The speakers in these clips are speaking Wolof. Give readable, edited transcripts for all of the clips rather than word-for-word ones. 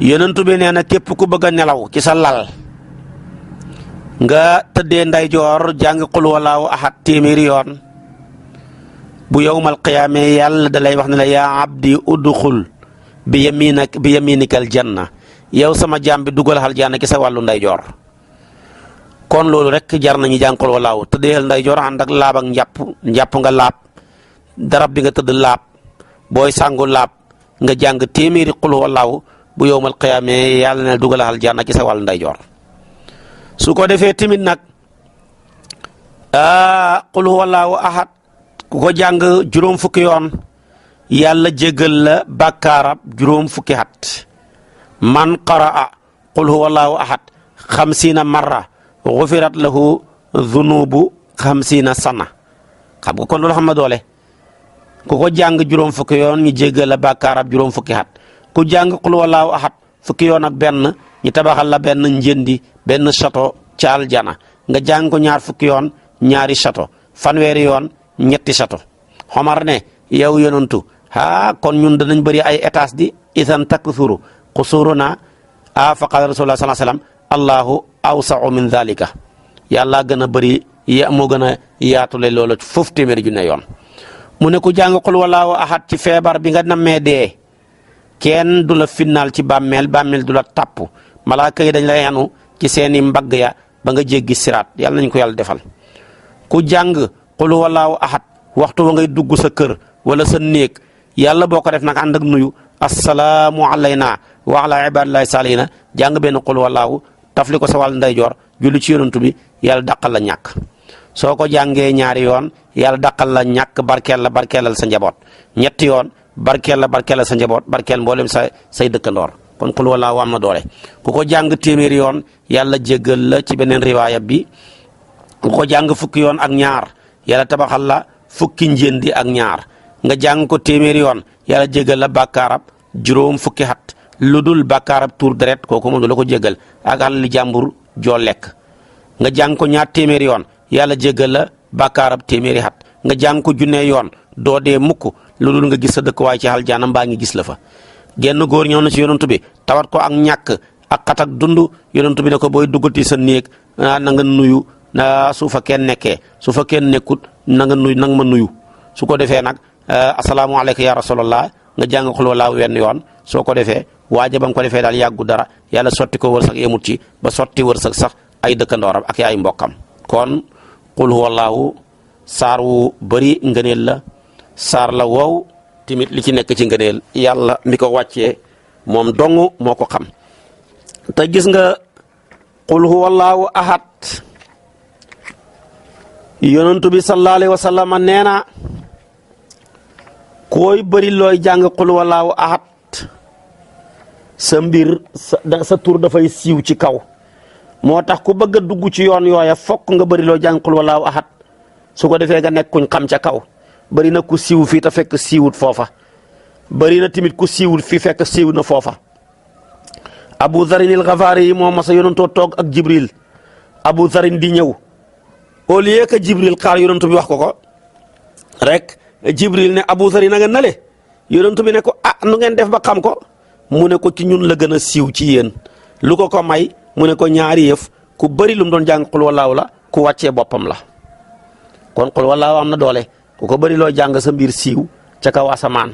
yonentu bi nee na képp ku bëgg a nelaw ci sa lal nga tëddee ndeyjoor jàng qul huwallaahu ahad téeméeri yoon bu yawmal qiyaame yàlla da lay wax ne la yaa abdi udxul bi yaminikal janna yow sama jaam bi dugal aljanna ci sa wàllu ndeyjoor. kon loolu rek jar nañu jàng qul huwallaahu tëddee ndeyjoor ànd ak laab ak njàpp nga laab darab bi nga tëdd laab booy sangu laab nga jàng téeméeri qul huwallaahu bu yawmal qiyaame yàlla na dugal aljanna ci sa wàllu ndeyjoor. su ko defee tamit nag qul huwallaahu ahad ku ko jàng juróom fukki yoon yàlla jéggal la bàkkaarab juróom fukki at man qaraa qul huwallaahu ahad 50 marra gufirat lahu zunubu 50 sana. xam nga kon loolu xam na doole ku ko jàng juróom fukki yoon ñu jéggal la bàkkaarab juróom fukki at ku jàng qul huwallaahu ahad fukki yoon ak benn ñu tabaxal la benn njëndi benn château ca aljana nga jàng ko ñaar fukki yoon ñaari château fanweeri yoon ñetti château. xomar ne yow yonantu kon ñun danañ bëri ay étage di isan takthuru qusuruna fa qala rasulullah sallallahu alayhi wasallam allahu awsa'u min dhalika yàlla gën a bëri moo gën a yaatule loolu foofu téeméeri junne yoon. mu ne ku jàng qul huwallaahu ahad ci feebar bi nga nammee dee kenn du la finnaal ci bàmmeel du la tàpp malaaka yi dañ lay yanu ci seeni mbagg ya ba nga jéggi siraat yàlla nañ ko yàlla defal. ku jàng qul huwallaahu ahad waxtu wa ngay dugg sa kër wala sa néeg yàlla boo ko def nag ànd ak nuyu assalaamu alayna wa ala ibadillahi saalihina jàng benn qul huwallaahu tafli ko sa wàll ndeyjoor julli ci yonantu bi yàlla dàqal la ñàkk. soo ko jàngee ñaari yoon yàlla dàqal la ñàkk barkeelal sa njaboot ñetti yoon barkeelal sa njaboot barkeel mboolem say dëkkandoor. kon qul huwallaahu am na doole ku ko jàng téeméeri yoon yàlla jéggal la ci beneen riwaaya bi ku ko jàng fukki yoon ak ñaar yàlla tabaxal la fukki njëndi ak ñaar nga jàng ko téeméeri yoon yàlla jéggal la bàkkaarab juróom fukki at lu dul bàkkaarab tuur deret kooku moom du la ko jéggal ak alali jàmbur joo lekk. nga jàng ko ñaar téeméeri yoon yàlla jéggal la bàkkaarab téeméeri at nga jàng ko junne yoon doo dee mukk lu dul nga gis sa dëkk waaye ci aljana mbaa ngi gis la fa. genn góor ñëw na ci yonantu bi tawat ko ak ñàkk ak xat ak dund yonantu bi ne ko booy duggati sa néeg na nga nuyu su fa kenn nekkee su fa kenn nekkut na nga ma nuyu su ko defee nag asalaamaaleykum ya rasulallah nga jàng qul huwallaahu wenn yoon soo ko defee waaja ba mu ko defee daal yàggu dara yàlla sotti ko wërsëg yemut ci ba sotti wërsëg sax ay dëkkandooram ak ay mbokkam. kon qul huwallaahu saar wu bëri ngëneel la saar la wow timit li ci nekk ci ngëneel yàlla mi ko wàccee moom dong moo ko xam. te gis nga qul huwallaahu ahad yonantu bi sallallahu alayhi wa sallam nee na koy bëri looy jàng qul huwallaahu ahad sa mbir sa tur dafay siiw ci kaw. moo tax ku bëgg a dugg ci yoon yooya fokk nga bëri looy jàng qul huwallaahu ahad su ko defee nga nekk kuñ xam ca kaw. bëri na ku siiw fii te fekk siiwut foofa bëri na tamit ku siiwut fii fekk siiw na foofa. Abu Zarin al-Ghafari yi moo masa yonantoo toog ak Jibril Abu Zarin di ñëw au lieu que Jibril xaar yonantu bi wax ko rek Jibril ne Abu Zarin na nga nale yonantu bi ne ko nu ngeen def ba xam ko mu ne ko ci ñun la gën a siiw ci yéen lu ko may mu ne ko ñaari yëf ku bëri lu mu doon jàng qul huwallaahu la ku wàccee boppam la. kon qul huwallaahu am na doole ku ko bëri looy jàng sa mbir siiw ca kaw asamaan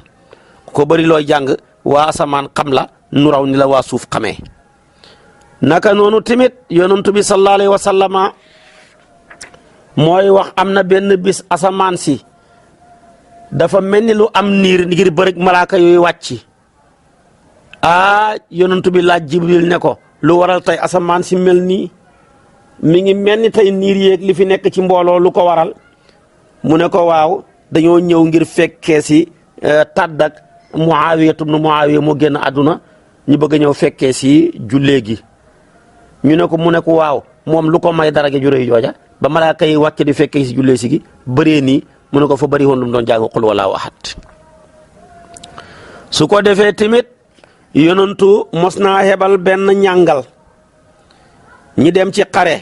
ku ko bëri looy jàng waa asamaan xam la nu raw ni la waa suuf xamee. naka noonu tamit yonantu bi sallallahu alayhi wa sallama mooy wax am na benn bis asamaan si dafa mel ni lu am niir ngir bëri malaaka yooyu wàcc yonantu bi laaj Jibril ne ko lu waral tey asamaan si mel nii mi ngi mel ni tey niir yeeg li fi nekk ci mbooloo lu ko waral mu ne ko waaw dañoo ñëw ngir fekkee si tàdd ak Muawiya ibn Muawiya moo génn àdduna ñu bëgg a ñëw fekkee si jullee gi ñu ne ko mu ne ko waaw moom lu ko may dara ju rëy jooja ba malaaka yi wàcc di fekkee si jullee si gi bëree nii mu ne ko fa bëri woon lu mu doon jàng qul huwallaahu ahad. su ko defee tamit yonantu mos naa hebal benn ñàngal ñi dem ci xare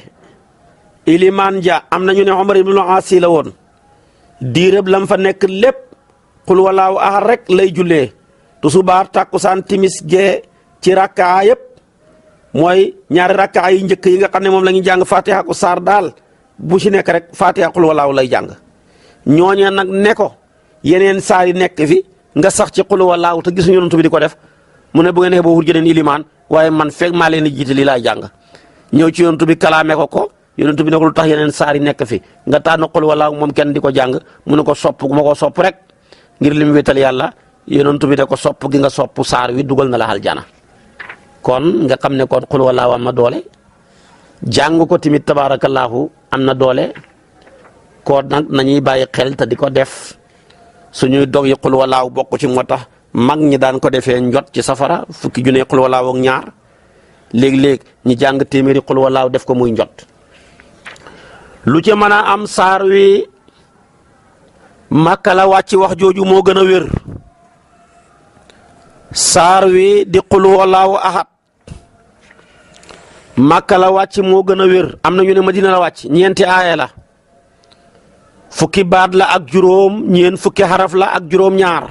ilimaan ja am nañu ne Omar ibn al-As la woon diirëb lam fa nekk lépp qul huwallaahu ahad rek lay jullee tusubaar takkusaan timis gee ci rakkaa yëpp mooy ñaari rakkaa yi njëkk yi nga xam ne moom la ñuy jàng fatiha ko saar daal bu ci nekk rek fatiha qul walaahu lay jàng ñooñee nag ne ko yeneen saar yi nekk fi nga sax ci qul walaahu te gisuñu yonent bi di ko def mu ne bu ngeen xeboo wut jeneen ilimaan waaye man fekk maa leen di jiite lii laay jàng ñëw ci yonent bi kalaame ko yonent bi ne ko lu tax yeneen saar yi nekk fi nga tànn qul walaahu moom kenn di ko jàng mu ne ko sopp gu ma ko sopp rek ngir li mu wéetal yàlla yonent bi ne ko sopp gi nga sopp saar wi dugal na la aljana kon nga xam ne kon qul walaahu am na doole jàng ko tamit tabaarakallaahu am na doole ko nag nañuy bàyyi xel te di ko def suñuy dog yi qul walaahu bokk ci moo tax mag ñi daan ko defee njot ci safara fukki junne qul walaahu ak ñaar léeg-léeg ñi jàng téeméeri qul walaahu def ko muy njot lu ci mën a am saar wi Makka la wàcc wax jooju moo gën a wér saar wi di qul walaahu ahad Makka la wàcc moo gën a wér am na ñu ne Madina la wàcc ñeenti aaya la fukki baat la ak juróom ñeent fukki xaraf la ak juróom ñaar